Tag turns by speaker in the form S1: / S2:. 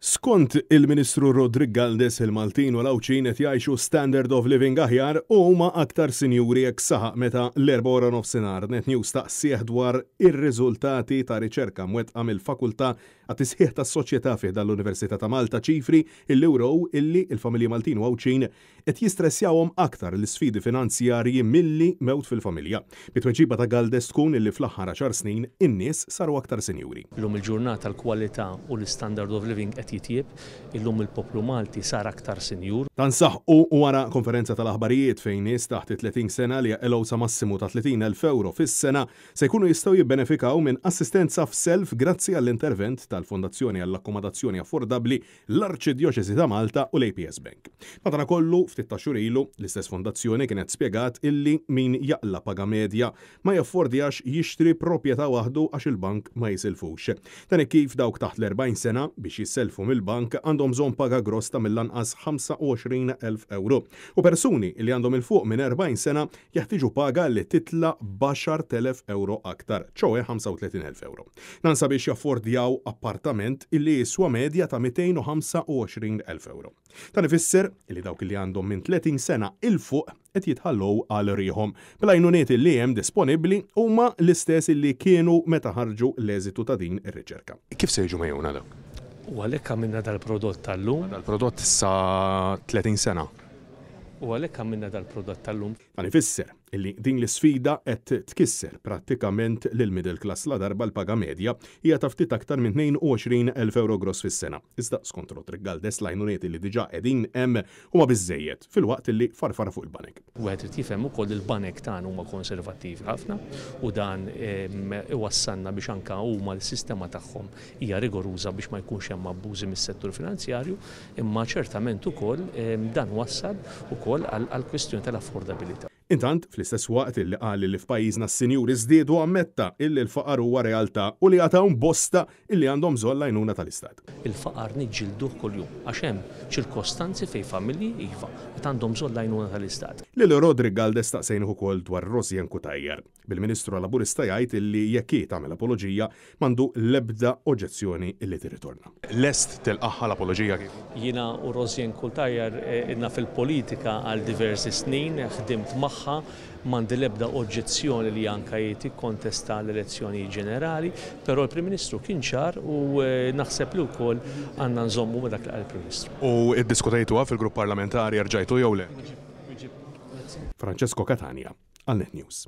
S1: Skont il-Ministru Roderick Galdes, il-Maltin u l-Għawdxin qed jgħixu standard of living aħjar u huma aktar sinjuri hekk saħaq meta l-Erbgħa waranofsinhar Net News staqsieh dwar ir-riżultati ta' riċerka mwettqa mill-Fakultà għat-Tisħiħ tas-Soċjetà fi ħdan l-Università ta' Malta ċifri illi wrew illi l-familji Maltin u Għawdxin qed jistressjawhom aktar l-isfidi finanzjarji milli mewt fil-familja. Bi tweġiba ta' Galdes tkun illi fl-aħħar għaxar snin in-nies saru aktar sinjuri.
S2: Illum il-ġurnata l-kwalità u l-istandard of living qed jitjieb, illum il-poplu Malti sar aktar sinjur.
S1: Dan saħqu wara konferenza tal-aħbarijiet fejn nies taħt it-30 sena li jaqilgħu sa massimu ta' 30,000 ewro fis-sena se jkunu jistgħu jibbenefikaw minn assistenza f'self grazzi għall-intervent tal-Fondazzjoni għall-Akkomodazzjoni Affordabbli l-Arċidjoċesi ta' Malta u l-APS Bank. Madanakollu, ftit ta' xhur ilu, l-istess fondazzjoni kienet spjegat illi min jaqla' paga medja ma jaffordjax jixtri proprjetà waħdu għax il-bank ma jisilfux. Dan hekk kif dawk taħt l-40 sena, biex jissellfu mill-bank, għandhom bżonn paga gross ta' mill-anqas 25,000 ewro. U persuni li għandhom 'il fuq minn 40 sena jeħtieġu paga li titla' b'10,000 ewro aktar, ċoe 35,000 ewro. Dan sabiex jaffordjaw appartament illi jiswa medja ta' 225,000 ewro. Dan ifisser illi dawk li għandhom minn 30 sena 'il fuq qed jitħallew għal riħhom, bl-għajnuniet illi hemm disponibbli huma l-istess illi kienu meta ħarġu l-eżitu ta' din ir-riċerka. Kif se jiġu megħjuna dawk?
S2: U għalhekk għamilna dal-prodott tal-lum.
S1: Dal-prodott sa 30 sena.
S2: U għalhekk għamilna dal-prodott tal-lum.
S1: Dan ifisser illi din l-isfida qed tkisser prattikament lill-middle class ladarba l-paga medja hija ta' ftit aktar minn 22,000 ewro gross fis-sena. Iżda skont Roderick Galdes l-għajnuniet illi diġà qegħdin hemm huma biżżejjed filwaqt illi farfara fuq il-banek.
S2: Wieħed irid jifhem ukoll li l-banek tagħna huma konservattivi ħafna u dan iwassalna biex anke huma l-sistema tagħhom hija rigoruża biex ma jkunx hemm abbużi mis-settur finanzjarju, imma ċertament ukoll dan wassal ukoll għall-kwistjoni tal-affordabilità.
S1: Intant, fl-istess waqt illi qal illi f'pajjiżna s-sinjuri żdiedu ammetta illi l-faqar huwa realtà u li għad hawn bosta illi għandhom bżonn l-għajnuna tal-Istat.
S2: Il-faqar niġġilduh kuljum għax hemm ċirkostanzi fejn familji, iva, qed għandhom bżonn l-għajnuna tal-Istat.
S1: Lil Roderick Galdes staqsejnih ukoll dwar Rosianne Cutajar. Bil-Ministru Laburista jgħid illi jekk hi tagħmel apoloġija m'għandu l-ebda oġġezzjoni illi tirritorna. Lest tilqagħha l-apoloġija kieku?
S2: Jiena u Rosianne Cutajar ilna fil-politika għal diversi snin, ħdimt magħha, m'għandi l-ebda oġġezzjoni li anke hi tikkontesta l-elezzjonijiet ġenerali, però l-Prim Ministru kien ċar u naħseb li wkoll għandna nżommu ma' dak li qal il-Prim Ministru.
S1: U iddiskutejtuha fil-grupp parlamentari, erġajtu jew le? Francesco Catania għal Net News.